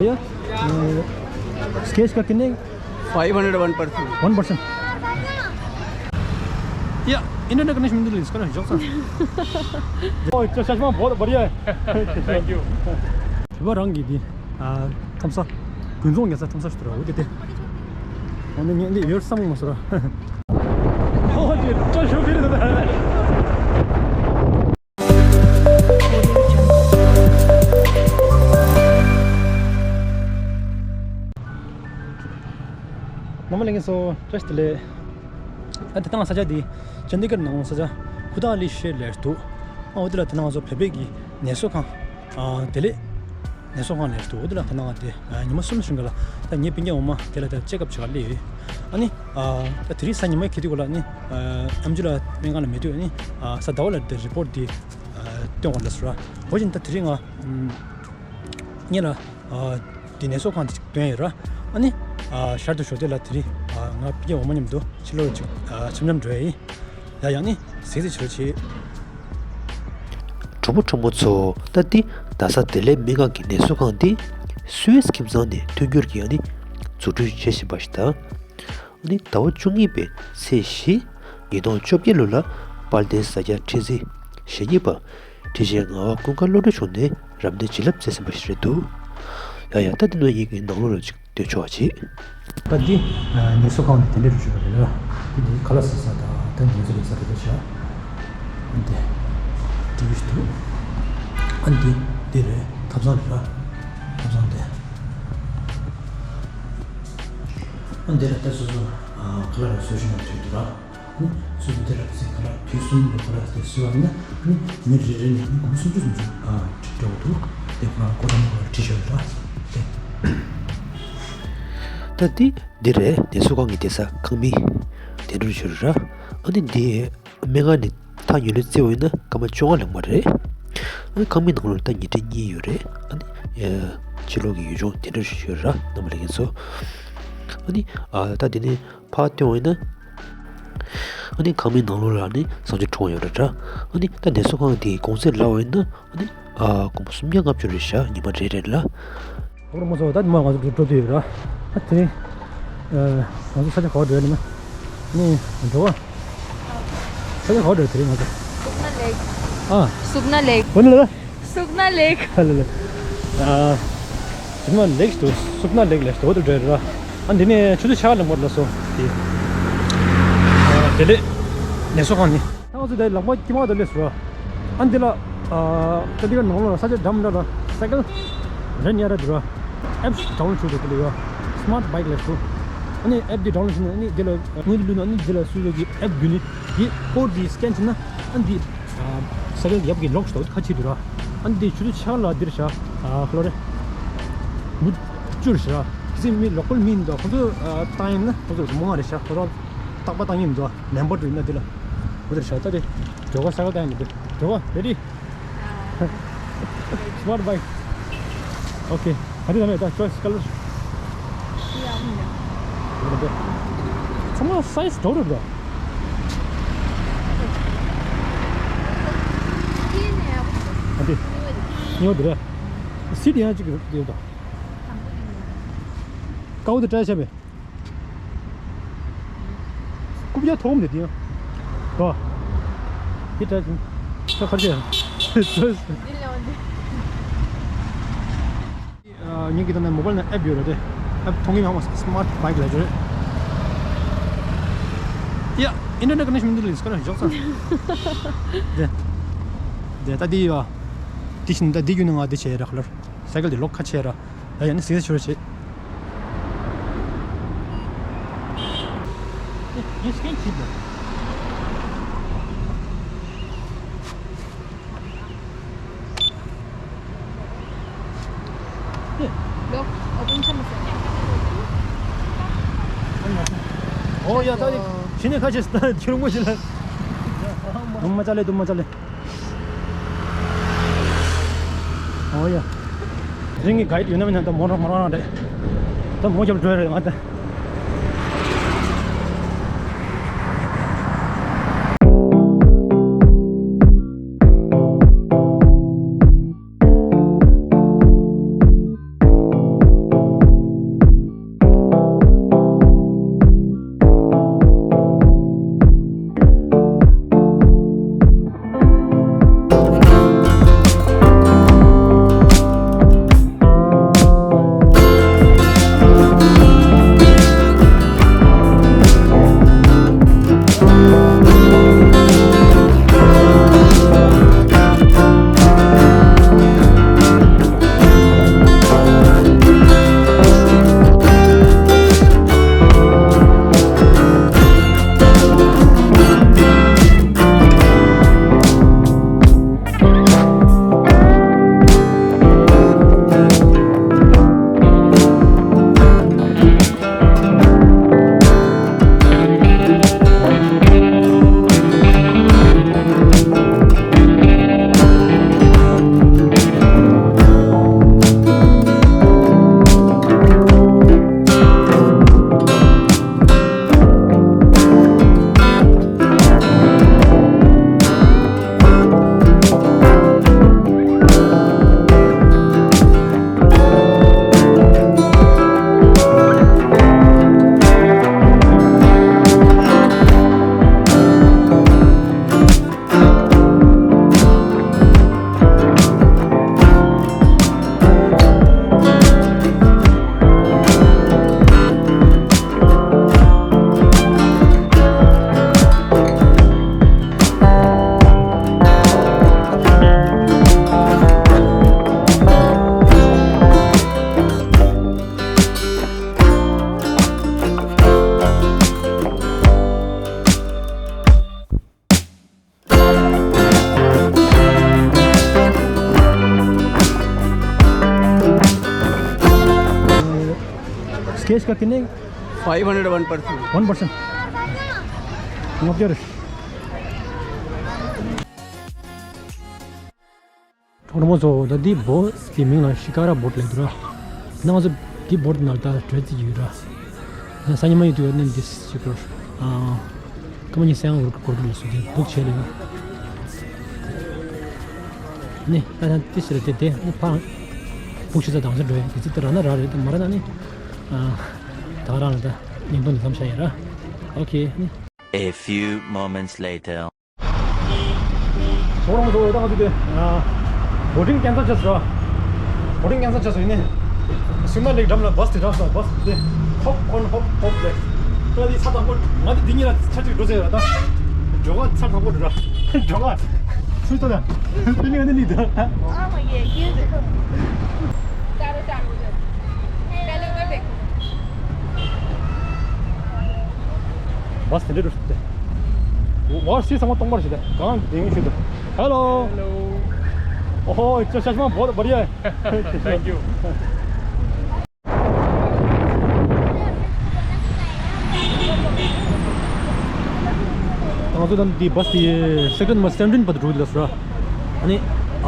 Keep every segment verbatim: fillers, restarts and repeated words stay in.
भैया, स्केच का कितने? Five hundred one person. One person. या, इंटरनेट कनेक्शन मिल रही है, इसका ना, जोक सा। ओ, अच्छा, चश्मा बहुत बढ़िया है। Thank you. वो रंग की थी। आ, कौन सा? गुंजों कैसा, कौन सा सुतरा? वो देते। मैंने ये, ये, ये सब मसरा। ओ, ये, चल, शुरू कर देते हैं। རྣམ་པ་ལྷན་རྒྱས་ཚོ་བཀྲ་ཤིས་བདེ་ལེགས། ད་དེ་དང་ས་ཆ་འདི་ཅན་དི་གར་ནང་ས་ཆ་ཧུ་ཏཱ་ལི་ཤེ་ལེར་འདུག་ཨ་འོ་དེ་ལ་དེ་ནང་ང་ཚོ་བོད་པའི་གི་ནད་གསོ་ཁང་ཨ་དེ་ལས་ནད་གསོ་ཁང་ལེར་འདུག་འོ་དེ་ལ་དེ་ནང་ང་དེ་ཨ་ཉི་མ་གསུམ་ཞིག་ག་ལ་ད་ངའི་སྤུན་ཀྱག་འོ་མ་དེ་ལ་ད་ཅེག་ཨབ་བྱེད་ག་སླེབས་ཡོད། ཨ་ནི་ཨ་ད་དེ་རིང་གཟའ་ཉི་མ་ཁེལ་དུས་ག་ལ་ནི་ཨ་ཨེམ་ཆི་ལ་སྨན་ཁང་ལ་མེད་དུས་ཨ་ནི་ཨ་གཟའ་ཟླ་བ་ལ་དེ་རི་པོར་ཊི་དེ་ཨ་སྟོན་དགོས་ལབ་སོང་ར། འོ་བཞིན་ད་དེ་རིང་ང་ཨམ་ངེད་ལ་ཨ་འདི་ནད་གསོ་ཁང་དེ་ཅིག་སྟོན་ཡོད་ར། ཨ་ནི་ཨ་ཤར་དུ་ཞོགས་དེ་ལ་དེ་རིང་ཨ་ང་སྤུན་ཀྱག་འོ་མ་མཉམ་དུ་ཕྱི་ལོགས་ཅིག་ཨ་འཆམ་འཆམ་འགྲོ་ཡ་ཡིན། ཡ་ཡང་ནི་གཟིགས་གཟིགས་བྱེད་རོགས་བྱེད། གྲོགས་པོ་གྲོགས་མོ་ཚོ། ད་འདི་རྡ་ས་བདེ་ལེགས་སྨན་ཁང་གི་ནད་གསོ་ཁང་འདི་སུད་སི་ཁྱིམ་ཚང་ནས་མཐུན་འགྱུར་གྱིས་ཨ་ནི་འཛུགས་སྐྲུན་བྱེད་བཞིན་པ་ཞིག་དང་། ཨ་ནི་ཟླ་བ་བཅུ་གཉིས་པའི་ཚེས་བཞི་ཉིས་སྟོང་བཅོ་བརྒྱད་ལོ་ལ་དཔལ་ལྡན་ས་སྐྱ་ཁྲི་འཛིན་ཞེ་གཉིས་པ་ཁྲི་ཆེན་ངག་དབང་ཀུན་དགའ་བློ་གྲོས་མཆོག་ནས་རབ་གནས་བྱིན་རླབས་སྩལ་ཟིན་པ་ཞིག་རེད་འདུག་ཡ་ཡ། ད་འདི་ནང་ཡིན་གྱི་ནང་ལོགས་ལ་ཅིག་སྡོད་ཆོག་པ་བྱེད། ད་འདི་ནད་གསོ་ཁང་དེ་དེ་འདྲ་རུ་བྱུང་བ་རེད་ལ། འདི་ནི་ཁ་ལག་ཟ་ས་དང་ད་ནད་གསོ་ལས་ས་རེད་ཤག་ཨ་འདི་ཏི་ཝི་ཞིག་འདུག་ཨ་འདི་འདི་རེད། ཐབ་ཚང་རེད་ལ། ཐབ་ཚང་དེ། ཨ་འདི་ལ་ད་སོ་སོ་ཁ་ལག་རེ་བཟོ་ཤེས་ན་ཐུབ་འདུག་ལ། ནི་སུ་དེ་ལ་ཚིག་ཁ་ལག་དུས་གསུམ་དུ་ཁ་ལག་དེ་བཟོས་པ་ཡིན་ན་ནི་མི་རེ་རེ་ནས་ནི་དགུ་སུམ་ཅུ་སུམ་ཅུ་ཨ་འགྲོ་འདུག་དེ་ཁོ་རང་གོ་ཐང་ཁོ་རང་བྲིས་ཤོག་ལ་དེ། ད་འདི་འདི་རེད། ནད་གསོ་ཁང་གི་བསྡད་ས་ཁང་མིག་དེ་འདྲ་ཞིག་རེད་ར། ཨ་ནི་འདི་སྨན་ཁང་ནས་ཐག་ཉེ་ལོས་བརྩིས་པ་ཡིན་ན་སྐར་མ་བཅོ་ལྔ་ལྷག་མ་རེད། ཨ་ནི་ཁང་མིག་ནང་ལོགས་ལ་ད་ཉལ་ཁྲི་གཉིས་ཡོད་རེད། ཨ་ནི་ཕྱི་ལོགས་ཀྱི་ཡུལ་ལྗོངས་དེ་འདྲ་ཞིག་ཡོད་ར། རྣམ་པ་ལྷན་རྒྱས་ཚོ། ཨ་ནི་ཨ་ད་འདི་ནས་ཕར་སྟོན་པ་ཡིན་ན། ཨ་ནི་ཁང་མིག་ནང་ལོགས་ལ་ནི་བཟང་སྤྱོད་ཁྲོམ་ཡོད་རེད་ར། ཨ་ནི་ད་ནད་གསོ་ཁང་དེའི་གོང་ཚད་ལབ་པ་ཡིན་ན་ཨ་ནི་ཨ་སྒོར་མོ་སུམ་བརྒྱ་ལྔ་བཅུ་རེད་ཤག་ཉི་མ་རེ་རེ་ལ། ཨོ་རོ་མོ་ཚོ་ད་ཉི་མ་ང་ཚོ་འགྲོ་འགྲོ་དུས་ཡོད་ར། ད་དེ་རིང་ཨ་ང་ཚོ་ས་ཆ་ག་པར་འགྲོ་ཡ་ཡིན་ན་ནི་འགྲོ་བ། ས་ཆ་ག་པར་འགྲོ་དེ་རིང་ང་ཚོ། སུག་ན་ལེག་ཨ། སུག་ན་ལེག་འོ་ན་ལ། སུག་ན་ལེག་ཧ་ལ་ལ། ཨ། སུག་ན་ལེག་ཏུ་སུག་ན་ལེག་ལ་ཏོ་དུ་འགྲོ་ར། ཨ་འདི་ནས་ཆུ་ཚོད་ཕྱེད་ཀ་ལ་མོར་ལ་སོ། དེ། ཨ་དེ་ལས་ནད་གསོ་ཁང་ནི། ང་ཚོ་དེ་ལག་པ་དཀྱིལ་མ་དུ་སླེབས་སོང་། ཨ་འདི་ལ་ཨ་ད་འདི་ག་ནང་ལོགས་ལ་ས་ཆ་འགྲམ་འདྲ་ལ་སའི་ཀལ་རེད་ཉར་ར་འདུག་ར། ཨེབ་ཌའུན་ལོཌ་བྱུང་འདུག་དེ་ལ་ཡོད། སི་མཱརཊ་བྷའིཀ་ལབ་སོང་། ཨ་ནི་ཨེབ་འདི་ཌའུན་ལོཌ་བྱས་ན་ཨ་ནི་འདི་ལ་དངུལ་འདི་བླུགས་ན་ཨ་ནི་འདི་ལ་སུ་ཡོད་ཀྱི་ཨེབ་བརྒྱུད་ནས་འདི་ཀོཌ་འདི་སི་ཀེན་བྱས་ན་ཨ་འདི་ས་ཆ་ཡབ་ཀྱི་ལོག་ཤོག་ཁ་ཕྱེ་འདུག་ར། ཨ་ནི་འདི་ཆུ་ཚོད་ཕྱེད་ཀ་ལ་འདིར་བཞག་ཨ་ཁ་ལོ་རེ། མུ་ཅུར་བཞག་གི་སི་མི་ལོ་ཀལ་མི་འདུག་ཁོ་ཚོ་ཨ་ཏང་ཡིན་ན་ཁོ་ཚོ་མོ་ང་རེ་བཞག་ཁོ་ཚོ་རྟག་པ་ཏང་ཡིན་འདུག་མེམ་བར་དུ་ཡིན་ན་འདི་ལ་ཁོ་ཚོ་བཞག་ད་དེ་འགྲོ་ག་ས་ཀལ་ཏང་ཡིན་འདུག་འགྲོ་ག་རེ་ཌི། Smart bike. Okay. ཁ་ཏི་ད་མེད་ད་choice color. ཚང་མ་སའི་ཛི་འདྲ་པོ་རེད་པ། ཨ་དེ། ཉོ་དེ་རེད། སི་ཊི་ཡང་གཅིག་རེད་ད། ཀའོ་དེ་ཊ་རའི་བྱས་པས། རྐུབ་བཀྱག་མཐོ་བོ་འདི་དེ་ཡང་། རོ། དེ་ཊ་རའི་བྱས། ད་ཁར་བྱས། འདི་ལ་འོང་འདི། ཨ་ངེད་ཀྱི་ད་ནས་མོ་བལ་ནང་ཨེབ་ཡོད་རེད་དེ། ཨེབ་མཐོང་གི་མེད་པ་སི་མཱརཊ་བྷའིཀ་ལབ་ཀྱི་རེད། ཡ། ཨིན་ཊར་ནེཊ་ཀ་ནེག་ཤན་མི་འདུག་ལེ་སི་ཀ་ནེག་ཤན་འཇོག་ཚར། དེ། དེ་ད་འདི་ཡོད། དེ་བཞིན་ད་འདི་བརྒྱུད་ནས་ང་འདི་བྱས་ར་ཁ་ལར། སའི་ཀལ་དེ་ལོག་ཁ་ཕྱེ་ར། ད་ཡང་ན་ཟིང་ས་ཆོར་བྱེད། ངས་སི་ཀེན་བྱེད་དགོས། ལོག་ཨོ་པན་ཆ་མི་ཟེར། ཨོ་ཡ་ད་ནི་ཕྱི་ནས་ཁ་ཕྱེ་ད་ཁྱོད་རང་ངོ་ཤེས་ལ། དུམ་མ་ཅ་ལེ་དུམ་མ་ཅ་ལེ། ཨོ་ཡ། རིང་གི་གའིཌ་ཡོད་ན་མིན་ན་ད་མོ་རང་མོ་རང་རང་རེད། ད་མོ་རྒྱབ་འགྲོ་ཡ་རེད་ང་ད། कैश का कितने? Five hundred one person. One person. ལྔ་བརྒྱ་རེད། གྲོགས་མོ་ཚོ། ད་འདི་བོ་ཊི་འདི་མིང་ལ་ཤི་ཀ་ར་བོ་ཊི་ལབ་འདུག་ར། ན་ང་ཚོ་འདི་བོ་ཊི་ནང་ད་བྲོས་ཏེ་ཡོད་ར། ན་སང་ཉིན་མ་ཡོད་དུས་ནི་འདི་ཤི་ཀ་ར། ཨ། སྐར་མ་ཉི་ཤུ་ཡང་འགོར་འགྲོ་ལ་སོ་དེ་བུག་བྱས་ལ་ཡོད། ནི་ད་ད་ཏི་ཤི་ར་དེ་དེ་ནི་ཕ་བུག་ཤི་ས་དང་ས་འགྲོ་ཡ་དེ་ཚི་ད་ར་ན་ར་རེད། ད་མ་ར་ན་ནི་ཨ། ད་ག་རང་ལ་ད་བརྙན་ཐུང་འདི་མཚམས་བཞག་ཡིན་ར། ཨོ་ཁེ་ནི། A few moments later. ཚོགས་རང་ཚོ་ད་ང་ཚོ་དེ་ཨ། བོ་ཊིང་ཀེན་སལ་བྱས་སོང་། བོ་ཊིང་ཀེན་སལ་བྱས་སོང་། ཡིན་ནི། སུན་མ་ལེག་འགྲམ་ལ་བཱས་དེ་རག་སོང་། བཱས་དེ་ཧོབ་ཨོན་ཧོབ་ཧོབ་ལེ། ད་དེ་ཚ་དང་པོ་ང་དེ་འདི་གཉིས་ལ་ཆ་གཅིག་འགྲོ་ཟེར་ཡ་ད། འགྲོ་ག་ཚ་དང་པོ་འགྲོ་ར། འགྲོ་ག་སུས་ལྟ་ད། དེ་ནི་ང་དེ་ནི་ད། བཱས་དེ་འདྲ་འགྲོ་ཤུགས་ཏེ། ཝར་སི་ཚང་མ་སྟོང་པར་བྱེད་དེ། གང་དེ་ཡིན་ཤུགས་ཏེ། Hello. Hello. Oh, it's just one बहुत बढ़िया है. Thank you. ང་ཚོ་ད་འདི་བཱས་དེ་སེག་ཊར་ནམ་བར་སེ་བེན་ཊིན་བར་དུ་འགྲོ་གི་ལབ་སོང་ར། ཨ་ནི།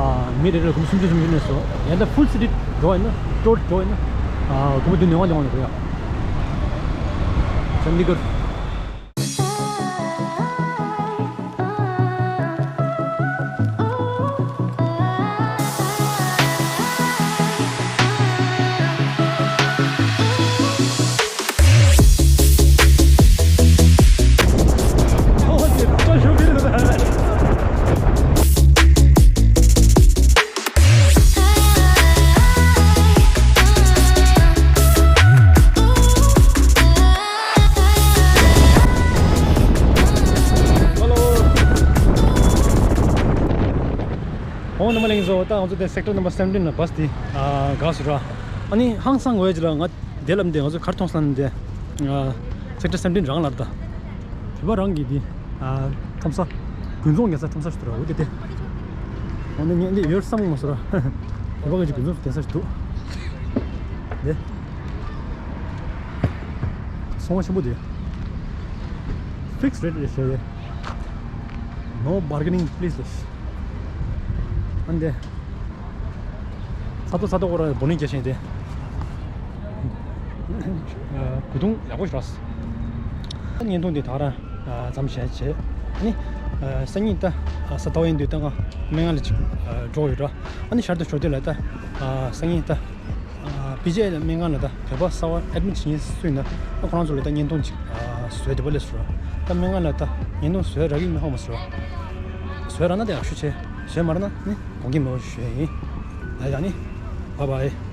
ཨ། མི་རེ་རེར་སྒོར་མོ་སུམ་ཅུ་སུམ་ཅུ་ནས་སོ། ཡང་ད་ཕུལ་སི་ཊི་འགྲོ་བ་ཡིན་ན། ཊུར་འགྲོ་བ་ཡིན་ན། ཨ། སྒོར་མོ་བདུན་ནས་ལྔ་ལོངས་ནས་འགྲོ་ཡ། ཅན་དི་གར། ཨོ་རྣམ་པ་ལྷན་རྒྱས་ཚོ། ད་ང་ཚོ་དེ་སེག་ཊར་ནམ་བར་སེ་བེན་ཊིན་ལ་བཱས་དེ་ཨ་འགག་སོང་ར། ཨ་ནི་ཧང་སང་དགོས་ཡ་ཅིག་ལ་ང་དེ་ལབ་འདི་ང་ཚོ་གར་མཐོང་སང་འདི་ཨ་སེག་ཊར་སེ་བེན་ཊིན་རང་ལ་ད། བོད་པ་རང་གི་འདི་ཨ་ཁྲོམ་ས། དགུན་ཚོང་རྒྱག་ས་ཁྲོམ་ས་ཞིག་འདུག་ར། འོ་དེ་དེ། འོ་ན་ངས་འདི་ཡོད་བསམ་མ་སོང་ར། བོད་པ་གི་ཅིག་དགུན་ཚོང་རྒྱག་ས་ཞིག་འདུག་དེ། ཚོང་པ་ཆེན་པོ་དེ། Fixed rate རེད་ཟེར་ཡ། No bargaining please ལབ། ཨ་འདི། ཚ་ཏོག་ཚ་ཏོག་སྐོར་ར་བོ་ནི་རྒྱ་ཆེན་དེ། ཨ། གོས་ཐུང་ཡག་པོ་ཞིག་རག་སོང་། བརྙན་ཐུང་འདི་ད་ག་རང་ཨ་མཚམས་བཞག་བྱས། ཨ་ནི་ཨ་སང་ཉིན་ད་ཨ་གཟའ་ཟླ་བ་ཡིན་དུས་ད་ང་སྨན་ཁང་ལ་ཅིག་ཨ་འགྲོ་ཡོད་ར། ཨ་ནི་ཞར་དུ་ཞོགས་དུས་ལ་ད་ཨ་སང་ཉིན་ད་ཨ་པི་ཇི་ཨའི་སྨན་ཁང་ལ་ད་བོད་པ་གསར་པ་ཨེ་ཌི་མིཊ་བྱེད་མཁན་སུ་ཡིན་ན། ཨ་ཁོ་རང་ཚོ་ལ་ད་བརྙན་ཐུང་ཅིག་ཨ་བཟོས་བསྡད་པ་ལས་སོ་ར། ད་སྨན་ཁང་ལ་ད་བརྙན་ཐུང་བཟོས་རག་གི་མེད་ཧ་མ་སོ་ར། བཟོས་རག་ན་ད་ཡག་ཤོས་བྱས། བཟོས་མ་རག་ན་ནི་དགོངས་འགལ་མེད་པ་ཞུ་ཡ་ཡིན། ད་ཡང་ནི། བཱའི་བཱའི།